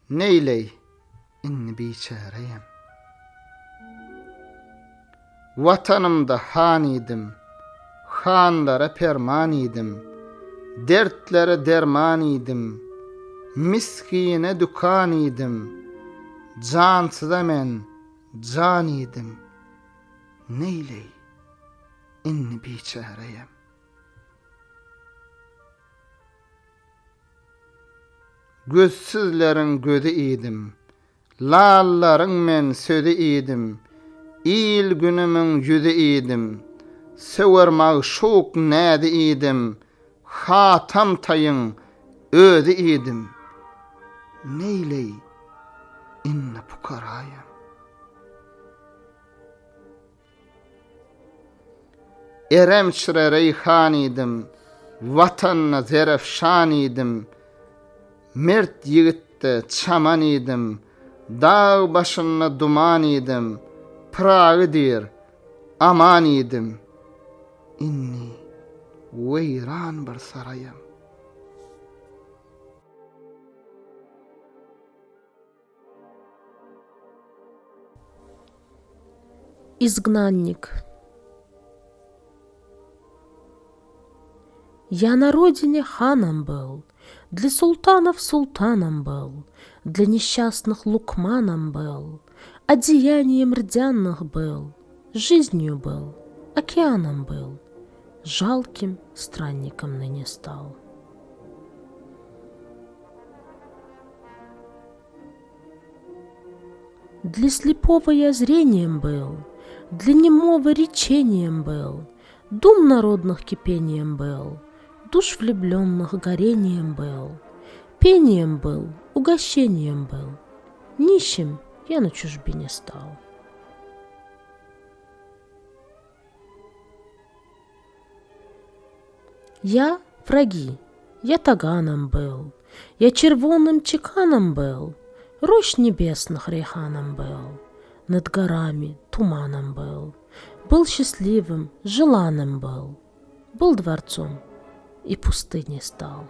Neýleý, indi biçäreýem. Watanymda han idim, Hanlara perman idim, Dertlere derman idim, Misgine dükan idim, Jansyza men jan idim, Neýleý, indi biçäreýem. Gözsüzleriň gözi idim, Lallaryň men sözi idim, Il-günümiň ýüzi idim, Söwer magşuk näzi idim, Hatam Taýyň özi idim. Neýleý, indi pukaraýam. Erem içre reýhan idim, Watanda zerefşan idim, Mert ýigitde çaman idim, Dag başynda duman idim, Pyragy diýr, aman idim. Indi weýran bir saraýam. Изгнанник. Я на родине ханом был, Для султанов султаном был, Для несчастных лукманом был, Одеянием рдяных был, Жизнью был, океаном был, Жалким странником ныне стал. Для слепого я зрением был, Для немого речением был, Дум народных кипением был, Душ влюбленных горением был, Пением был, угощением был, Нищим я на чужбине стал. Я враги, я таганом был, Я червоным чеканом был, Рощ небесных рейханом был, Над горами туманом был, Был счастливым, желанным был, Был дворцом и пустыней стал.